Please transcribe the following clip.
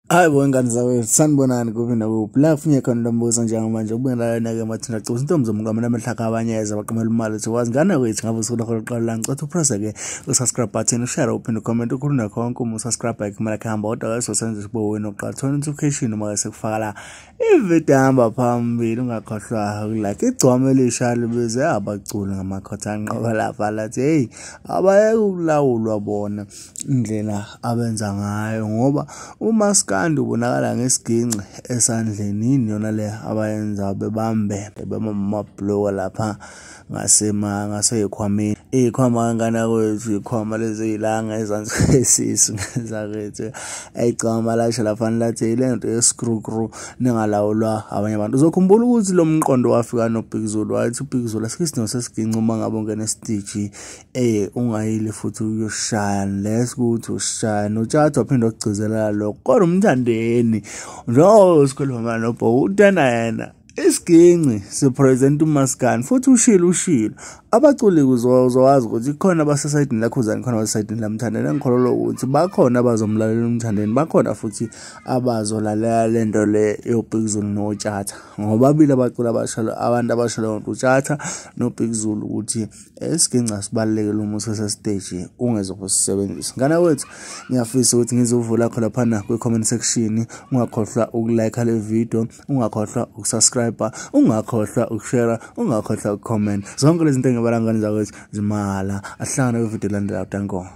Hayi bo ngane zakwethu, sanibonani kuphi nakuphi la kufunye khona lombuzo njengamanje ubungelalena-ke mathina Gcobo intombi zomqamela amehlo akhe abanyeza baqamela imali uthi wazi ngane kwethu ngabe usuku lakho lokuqala la ngicela upresse-ke u-subscribe button ushare uphinde ucomment ukhulume konke uma usubscribe ikhumela kuhamba kodwa-ke sosenza sibe wena oqala thola notification uma-ke sekufaka la ividiyo ehamba phambili. Ungakhohlwa ukulike igcwama elisha libize abaculi ngamakhotha anqoba lapha lathi hey abayeke ukulawulwa bona indlela abenza ngayo ngoba umaskandi ubonakala ngesiginci esandleni. Yini yona le abayenza bebambe bemamabhloka lapha ngasey'khwameni iy'khwama kangana kwethu iy'khwama lezi ey'langa ezansi kwesisu ngezakwethu ayigcama lasho laphana lathi le nto yescrew ningalawulwa abanye abantu. Uzokhumbula ukuthi lo mqondo wafika noBig Zulu, wathi uBig Zulu asikho isidingo sesiginci uma ngabe ungena esiteji ungayile futhi uyoshaya unless ukuthi ushaya noTshatha waphinde wakugcizelela lokho. Kodwa uMthandeni njengoba sikhuluma noBhoko utena yena isiginci sipresent umaskandi futhi ushilo abaculi uzowazi ukuthi khona abasesayidini laKhuzani khona abasesayidini laMthandeni. Engikholelwa ukuthi bakhona abazomlalela uMthandeni, bakhona futhi abazolalela lento le yoBig Zulu noTshatha ngoba babili abaculi abasho abantu abasho leyo nto uTshatha noBig Zulu ukuthi isiginci asibalulekile uma usesesiteji ungezokusebenzisa. Ngane wethu ngiyafisa ukuthi ngizovula khona laphana kwi-comment section, ungakhohlwa ukulike le video, ungakhohlwa ukusubscribe, ungakhohlwa ukushare, ungakhohlwa ukucomment. Zonke lezi zinto engibala ngane zakwethu zimala. Ahlangane kwividiyo elandelayo. Danko.